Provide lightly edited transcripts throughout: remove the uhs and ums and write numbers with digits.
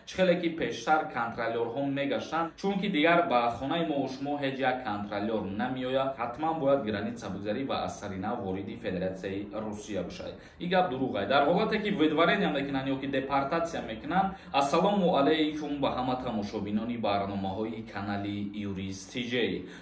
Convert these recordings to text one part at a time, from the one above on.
Чӣ хеле ки пештар контролёрҳо мегаштанд, чунки дигар ба хонаи мо шумо ҳеҷ як контролёр намеояд, ҳатман бояд граница бигзарӣ ва аз сари нав вориди Федератсияи Русия бишавӣ. Ин гап дурӯғ. Дар ҳолате ки выдворения мекунанд ё ки депортатсия мекунанд. Ассалому алайкум ба ҳама тамошобинони барномаҳои канали Юрист ТЖ.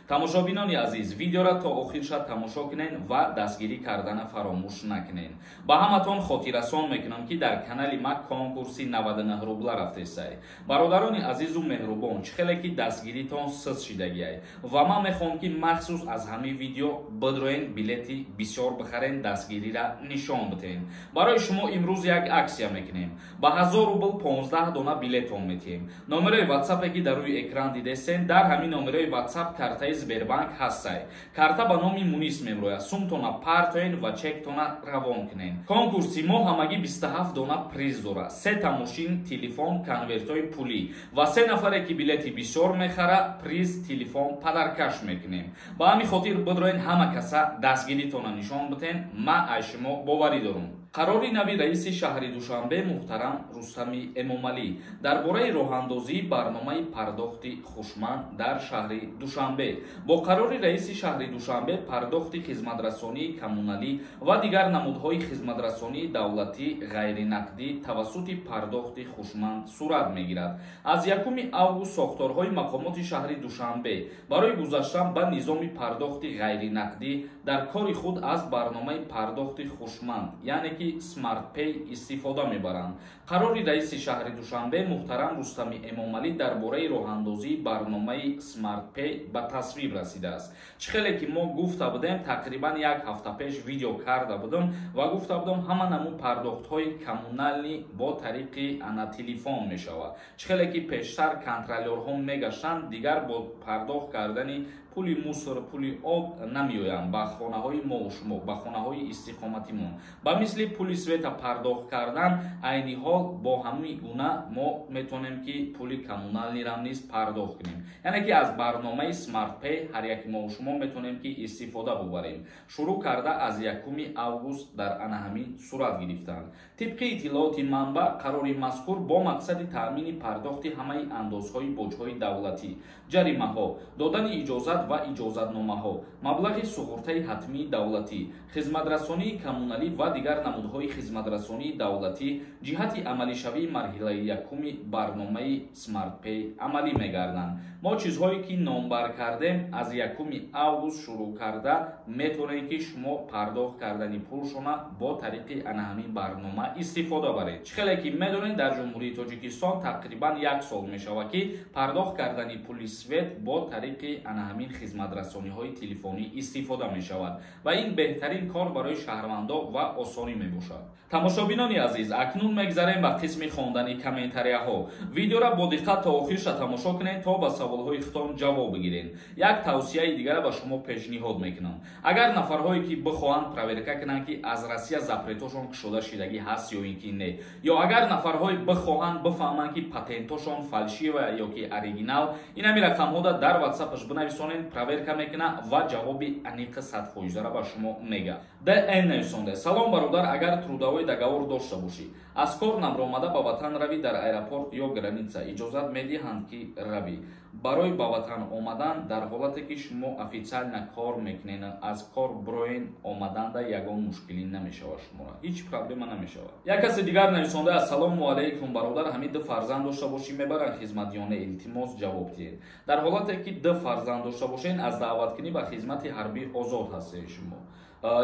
Тамошобинони азиз, видеора то охирша тамошо кунен ва дастгирӣ кардана фаромӯш накунен. Ба ҳаматон хотиррасон мекунам, ки дар канали ма конкурси 99 рубла рафтесай. Бародарони азизу меҳрубон, чӣ хеле ки дастгиритон сиз шидагиай ва ман мехоҳам, ки махсус аз ҳамин видео бидроен, билети бисёр бихарен, дастгирира нишон битен. Барои шумо имрӯз як аксия мекунем: ба 1000 рубл 15 дона билетон метиҳем. Номерои ватсапе, ки дар рӯи экран дидесен, дар ҳамин номерои ватсап картаи Сбербанк ҳастай. Карта ба номи Мунис мемрояд. Сумтона партоен ва чектона равон кунен. Конкурси мо ҳамагӣ 27 дона приз дорад: сета мошин, телефон, конвертҳои пулӣ. Ва се нафаре, ки билети бисёр мехара, приз телефон подаркаш мекунем. Ба ҳамин хотир бидроен, ҳама каса дастгиритона нишон битен. Ма аз шумо боварӣ дорум. Қарори нави раиси шаҳри Душанбе муҳтарам Рустами Эмомалӣ дар бораи роҳандозии барномаи пардохти хушманд дар шаҳри Душанбе. Бо қарори раиси шаҳри Душанбе пардохти хизматрасонии коммуналӣ ва дигар намудҳои хизматрасонии давлатӣ ғайринақдӣ тавассути пардохти хушманд сурат мегирад. Аз 1 август сохторҳои мақомоти шаҳри Душанбе барои гузаштан ба низоми пардохти ғайринақдӣ дар кори худ аз барномаи пардохти хушманд, яъне ки SmartPay, истифода мебаранд. Қарори раиси шаҳри Душанбе муҳтарам Рустами Эмомалӣ дар бораи роҳандозии барномаи SmartPay ба тасвиб расидааст. Чӣ хеле ки мо гуфта будем, тақрибан як ҳафта пеш видео карда будам ва гуфта будам, ҳама намуд пардохтҳои коммуналӣ бо тариқи ана телефон мешавад. Чӣ хеле ки пештар контролёрҳо мегаштанд, дигар бо пардохт кардани пули мусор, пули об намеоянд ба хонаҳои мову шумо, ба хонаҳои истиқоматимон. Ба мисли пули света пардохт кардан, айни ҳол бо ҳамин гуна мо метавонем, ки пули коммуналнирам низ пардохт кунем, яъне ки аз барномаи SmartPay ҳар яки мову шумо метавонем, ки истифода бубарем. Шурӯъ карда аз 1 август дар ана ҳамин сурат гирифтанд. Тибқи иттилооти манбаъ, қарори мазкур бо мақсади таъмини пардохти ҳамаи андозҳои боҷҳои давлатӣ, ҷаримаҳо, додани иҷозат ва иҷозатномаҳо, маблағи суғуртаи ҳатмии давлатӣ, хизматрасонии коммуналӣ ва дигар намудҳои хизматрасонии давлатӣ ҷиҳати амалишавии марҳилаи якуми барномаи SmartPay амалӣ мегарданд. Мо чизҳое, ки номбар кардем, аз 1 август шурӯъ карда метавонед, ки шумо пардохт кардани пулшона бо тариқи ана ҳамин барнома истифода баред. Чӣ хеле ки медонед, дар Ҷумҳурии Тоҷикистон тақрибан як сол мешавад, ки пардохт кардани пули свет бо тариқи ана ҳамин хизматрасониҳои телефонӣ истифода мешавад ва ин беҳтарин кор барои шаҳрвандо ва осонӣ мебошад. Тамошобинони азиз, акнун мегзарем ба қисми хондани комментарияҳо. Видеора бо диққат то охирша тамошо кунед, то ба саволҳои худтон ҷавоб бигиред. Як тавсияи дигара ба шумо пешниҳод мекунам: агар нафарҳое, ки бихоҳанд проверка кунанд, ки аз Россия запретошон кушода шидагӣ ҳаст ё ин ки не, ё агар нафарҳое бихоҳанд бифаҳманд, ки патентошон фальшивая ё ки оригинал, ин ҳами рақамҳода дар ватсапаш бинависонед, проверка мекунад ва ҷавоби аниқи 100%-ра ба шумо мега. Дн нависонде: «Салом, бародар, агар трудовой договор дошта бошӣ, аз кор набромада ба ватан равӣ, дар аэропорт ё граница иҷозат медиҳанд, ки равӣ?» Барои ба ватан омадан, дар ҳолате ки шумо официально кор мекунед, аз кор броен омаданда ягон мушкилӣ намешавад, шуморо ҳеҷ проблема намешавад. Як каси дигар нависонда: «Ассалому алайкум, бародар, ҳамин ду фарзанд дошта бошӣ, мебаранд хизмат ё не? Илтимос, ҷавоб диҳед». Дар ҳолате ки ду фарзанд дошта бошед, аз даъваткунӣ ба хизмати ҳарбӣ озод ҳастед шумо.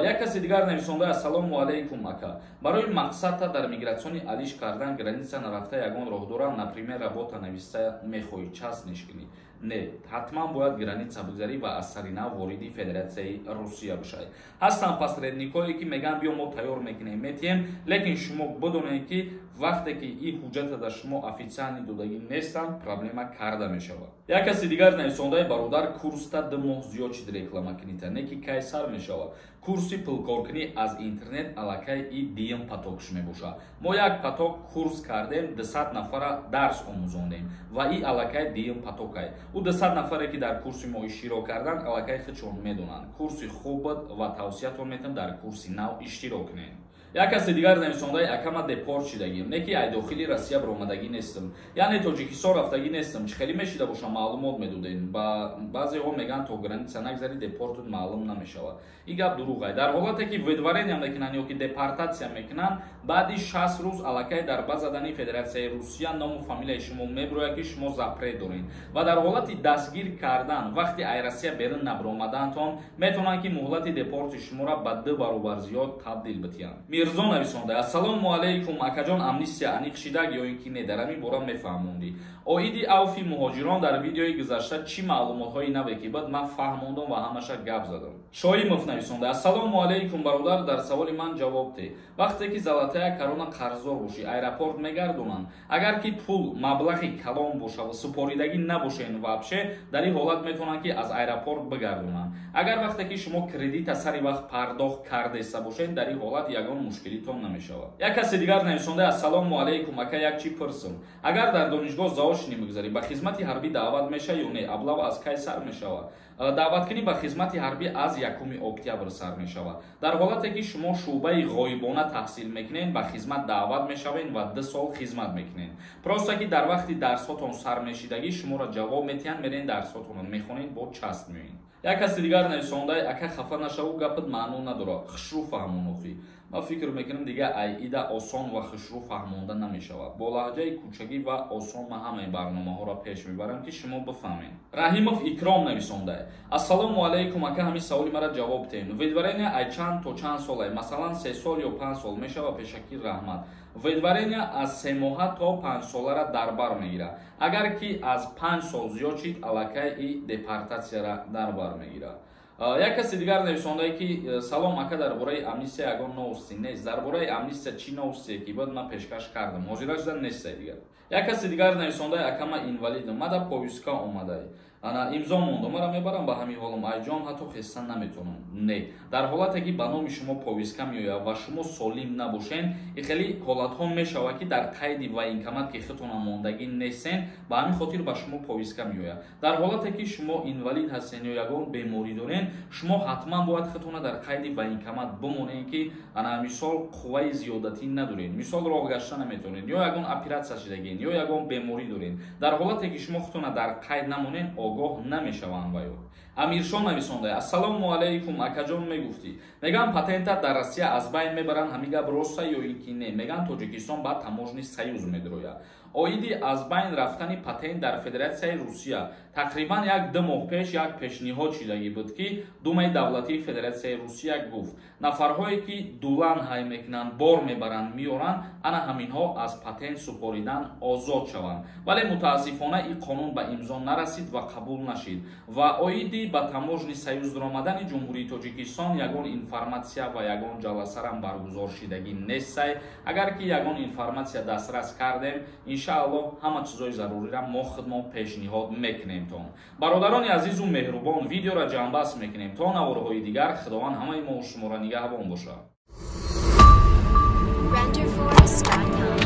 Як каси дигар нависонда: «Ассалому алайкум, ака, барои мақсадта дар миграционный алиш кардан граница нарафта ягон роҳ дорам? Например, работа нависта мехоҳӣ частный кунӣ?» Не, ҳатман бояд граница бигзарӣ ва аз сари нав вориди Федератсияи Русия бишавӣ. Ҳастанд посредникҳое, ки мегӯянд, биё, мо тайёр мекунем, метиҳем, лекин шумо бидонед, ки вақте ки ин ҳуҷҷата дар шумо официально додагӣ нестанд, проблема карда мешавад. Як каси дигар нависондаи: «Бародар, курста 2 моҳ зиёд чид реклама кунита, не ки кай сар мешавад курси пулкоркунӣ аз интернет?» Аллакай и дуюм потокш мебошад. Мо як поток курс кардем, 200 нафара дарс омӯзондем ва и аллакай дуюм потокай. Ӯ 200 нафаре, ки дар курси мо иштирок карданд, аллакай худшон медонанд, курси хуб буд ва тавсиятон метавон дар курси нав иштирок кунед. Як каси дигар нависондаи: акама депорт шидагим, не ки ай дохили Россия баромадагӣ нестам, яъне Тоҷикистон рафтагӣ нестам. Чӣ хеле мешида бошам, маълумот медодем. Ба баъзеҳо мегӯянд, то граница нагзари, депортут маълум намешавад. Ин гап дурӯғ. Дар ҳолате ки выдворения мекунанд ё ки депортатсия мекунанд, баъди 60 рӯз аллакай дар база данных Федератсияи Русия ному фамилияи шумо мебирояд, ки шумо запрет доред. Ва дар ҳолати дастгир кардан, вақти ай Россия берун набиромадантон, метавонанд, ки муҳлати депорти шуморо ба 2 баробар зиёд табдил битиҳанд. Мирзо нависонда: ассалому алайкум, акаҷон, амнистия аниқ шидаг ё ин ки не? Дар ҳамин бора мефаҳмондӣ. Оиди авфи муҳоҷирон дар видеои гузашта чӣ маълумотҳои наве ки буд, ман фаҳмондам ва ҳамаша гап задам. Шоимов нависонда: ассалому алайкум, бародар, дар саволи ман ҷавоб деҳ. Вақте ки золотая корона қарздор бошӣ, аэропорт мегардонанд? Агар ки пул маблағи калон боша ва супоридагӣ набошен вообще, дар ин ҳолат метавонанд, ки аз аэропорт бигардонанд. Агар вақте ки шумо кредита сари вақт пардохт кардеста бошед, дар ин ҳолат ягон мушкилитон намешавад. Як каси дигар нависонда: ассалому алайкум, ака, як чӣ пурсам. Агар дар донишгоҳ заочный мегузарӣ, ба хизмати ҳарбӣ даъват меша ё не? Облава аз кай сар мешавад? Даъваткунӣ ба хизмати ҳарбӣ аз 1 октябр сар мешавад. Дар ҳолате ки шумо шӯъбаи ғоибона таҳсил мекунед, ба хизмат даъват мешавед ва 2 сол хизмат мекунед. Просто ки дар вақти дарсҳотон сар мешидагӣ, шуморо ҷавоб метиҳанд, мерен, дарсҳотонро мехонед, бо часть меоед. Як каси дигар нависондаи: ака, хафа нашаву, гапат маъно надорад, хушрӯ фаҳмон. Охӣ, ман фикр мекунам, дига айида осон ва хушрӯ фаҳмонда намешавад. Бо лаҳҷаи кӯчагӣ ва осон ман ҳамаи барномаҳоро пеш мебарам, ки шумо бифаҳмед. Раҳимов Икром нависонда: ассалому алайкум, ака, ҳамин саволи мара ҷавоб диҳем. Выдворения ай чанд то чанд солай, масалан, 3 сол ё 5 сол мешава? Пешакӣ раҳмат. Выдворения аз 3 моҳа то 5 солара дар бар мегирад. Агар ки аз 5 сол зиёд шид, аллакай и депортатсияра дар бар мегирад. Як каси дигар нависондае ки салом, ака, дар бораи амнистия ягон новости нест? Дар бораи амнистия чӣ новости е ки буд, ман пешкаш кардам, ҳозира шуда нестай дигар. Як каси дигар нависондае: ака, ма инвалидам, мада повестка омадай, ана имзо мондам, мара мебарам ба ҳамин ҳолам, айҷон ҳатто хеста наметавонам. Не, дар ҳолате ки ба номи шумо повестка меояд ва шумо солим набошен, и хеле ҳолатҳо мешавад, ки дар қайди военкомат ки худтона мондагӣ нестен, ба ҳамин хотир ба шумо повестка меояд. Дар ҳолате ки шумо инвалид ҳастен ё ягон беморӣ дорен, шумо ҳатман бояд худтона дар қайди военкомат бимонед, ки ана мисол қувваи зиёдатӣ надоред, мисол роҳ гашта наметавонед, ё ягон оператсия шидагин, ё ягон беморӣ доред. Дар ҳолате ки шумо худтона дар қайд намонед, огоҳ намешаванд. Ва ё Амиршон нависонда: ассалому алайкум, акаҷон, мегуфтӣ, мегӯянд, патента дар Россия аз байн мебаранд, ҳамин гап роста ё ин ки не? Мегӯянд, Тоҷикистон ба таможенный союз медарояд. Оиди аз байн рафтани патент дар Федератсияи Русия тақрибан як 2 моҳ пеш як пешниҳод шидагӣ буд, ки Думаи давлатии Федератсияи Русия гуфт, нафарҳое ки дулан ҳай мекунанд, бор мебаранд, меоранд, ана ҳаминҳо аз патент супоридан озод шаванд. Вале мутаассифона ин қонун ба имзо нарасид ва қабул нашид. Ва оиди ба таможенный союз даромадани Ҷумҳурии Тоҷикистон ягон информатсия ва ягон ҷаласарам баргузор шидагӣ нестай. Агар ки ягон информатсия дастрас кардем, иншааллоҳ, ҳама чизои зарурира мо худмон пешниҳод мекунемтон. Бародарони азизу меҳрубон, видеоро ҷамъбаст мекунем. То наворҳои дигар Худованд ҳамаи мо шуморо нигаҳбон бошад. Renderforest.com.